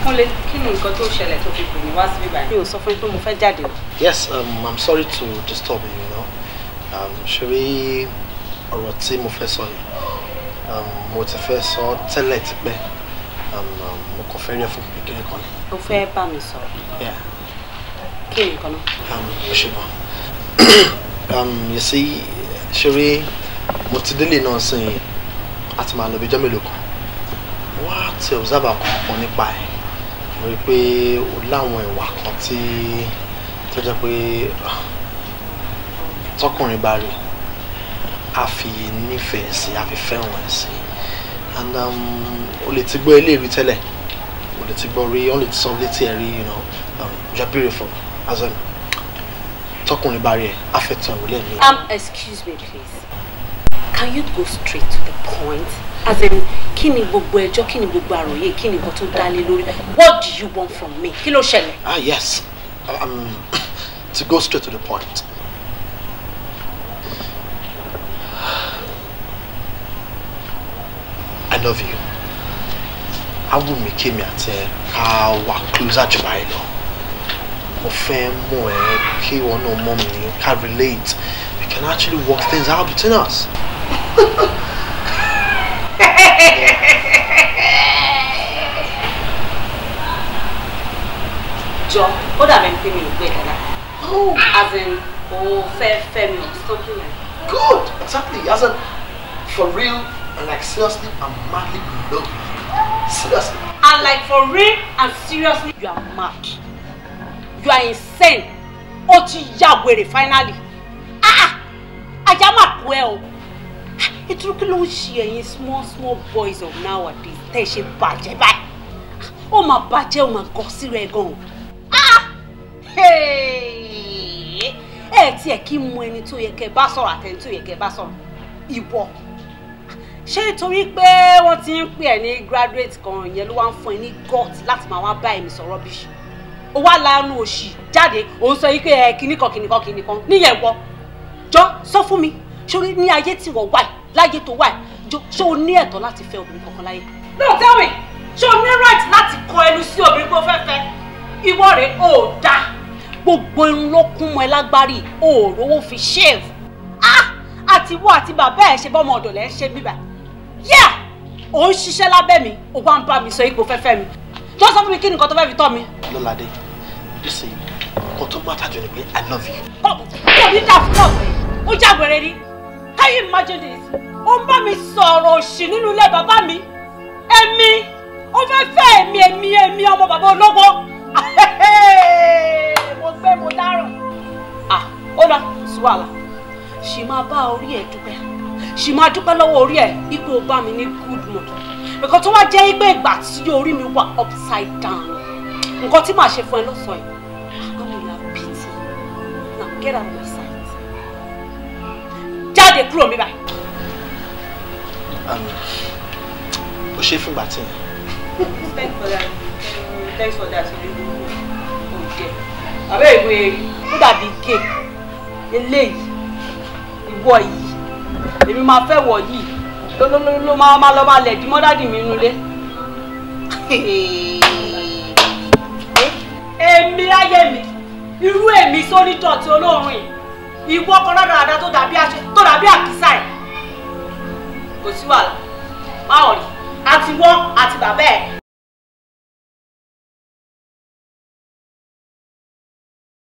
Kúnlé, kí ni nǹkan tó ṣẹlẹ̀ tó fi pè mí wá síbí báyìí? Mi ò sọ fún yín pé mo fẹ́ jáde. Yes, I'm sorry to disturb you, you know. Ṣeré ọ̀rọ̀ tí mo fẹ́ sọ yìí, mo ti fẹ́ sọ tẹ́lẹ̀ tipẹ́. Mo kàn fẹ́ rí ẹ fún kékeré kan ni. O fẹ́ bá mi sọ̀rọ̀? Yeah. Kí ni nǹkan náà? Ó ṣe gan. You see, ṣeré mo ti délé náà sìn àti máa lọ bí ijọ́ mélòó kan. Wá ti observe àkọ́kọ́ nípa ẹ̀. Mo rí i pé o láwọn ìwà kan tí tó jẹ́ pé tọkùnrin bá rí a fi nífẹ̀ẹ́ sí, a fi fẹ́ràn ẹ̀ sí. And o lè ti gbọ́ ilé rí tẹ́lẹ̀, o lè ti gbọ́ rí, o lè ti sọ létí ẹ̀ rí, you know, you are beautiful. As in, tọkùnrin bá rí ẹ, a fẹ́ tán ìwé lẹ́nu. Excuse me please. Can you go straight to the point? As in, kí ni gbogbo ẹjọ́, kí ni gbogbo àròyé, kí ni nǹkan tó dá lé lórí? What do you want from me? Kí ló ṣẹlẹ̀? Ah yes, to go straight to the point. I love you. Á wù mí kí èmi àti ẹ ká wà closer jù báyìí lọ. Mo fẹ́ mọ̀ ẹ́, kí ìwọ náà mọ̀ mi, ká relate. We can actually work things out between us. Jọ, ó dàbí ẹni pé mi ò gbé dáadáa. As in, o fẹ́ fẹ́ mi or something like that. Good, exactly. As in, for real and like seriously, I'm madly in love with you. Seriously. And like for real and seriously, you are mad. You are insane. Ó ti ya wèrè finally. Ah! Ajá máa kú ẹ o. Ìtúrú kí ló ń ṣe ẹ̀yin small small boys of nowadays tẹ́ ẹ ṣe bàjẹ́ báyìí? Ó máa bàjẹ́, ó máa gọ sí rẹ̀ gan-an. Ah! Ẹ tiẹ̀ kí mọ ẹni tó yẹ kẹ́ bá sọ̀rọ̀ àtẹni tó yẹ kẹ́ bá sọ̀rọ̀. Ìwọ. Ṣé nítorí pé wọ́n ti ń pè ẹ́ ní graduate kan yẹn ló wá ń fún ẹ ní gut láti máa wá bá ẹ̀mí sọ̀rọ̀ bí? Ó wá lanu òṣì jáde, òun sọ yìí pé ẹ kíníkan kíníkan kíníkan níyẹn wọ. Jọ sọ fún mi, ṣé ní ayé tí wọ́n wà láyé tó wà jọ, ṣé o ní ẹ̀tọ́ láti fẹ́ obìnrin kankan láyé? No, tell me, ṣé o ní right láti kọ ẹnu sí obìnrin pé o fẹ́ fẹ́? Ìwọ rẹ̀ ò dáa. Gbogbo irun ló kún mọ́ ẹ lágbárí, o ò rówó fi shave. Ah! Àti wọ́n àti bàbá ẹ̀ ṣe bọ́mọ ọ̀dọ̀ lẹ́ ń ṣe bíbà. Yeah! Ò ń ṣiṣẹ́ lábẹ́ mi, o wá ń bá mi sọ ipò fẹ́fẹ́ mi. Jọ sọ fún mi kí ni nǹkan tó fẹ́ fi tọ́ mi. Lọ́ládé, you see, nǹkan tó matter jù ni pé I love you. Kò ní dà fún ọ̀pẹ, ó jágbèrè ni. Can you imagine this? Ó ń bá mi sọ̀rọ̀ òṣì nínú ilé bàbá mi. Èmi, ó fẹ́ fẹ́ èmi èmi èmi ọmọ bàbá olówó. Mo gbé mo dáràn. Ah, ó lọ, sí wàhálà. Ṣì máa bá orí ẹ̀ dúpẹ́. Ṣì máa dúpẹ́ lọ́wọ́ orí ẹ̀ ipò ó bá mi ní good mood. Nǹkan tó wá jẹ́ pé ìgbà tí orí mi wà upside down. Nǹkan tí màá ṣe fún ẹ lọ́sàn-án yìí. I'm in a pity. Now get out of my sight. Jáde kúrò mi báyìí. O ṣe fúngbà tí yẹn. Thanks for that. Thanks for that. Àbẹ́ ìwé ó dàbí ike eléyìí ìwọ yìí èmi máa fẹ́ wọ̀ yìí ló máa lọ máa lẹ̀ dí mọ́dádì mi nulẹ̀. Èmi láyé mi irú èmi sórí dọ̀tí olóòórùn yìí ìwọ kan rádaràda tó dàbí àkísà ẹ̀ kò sí wàhálà.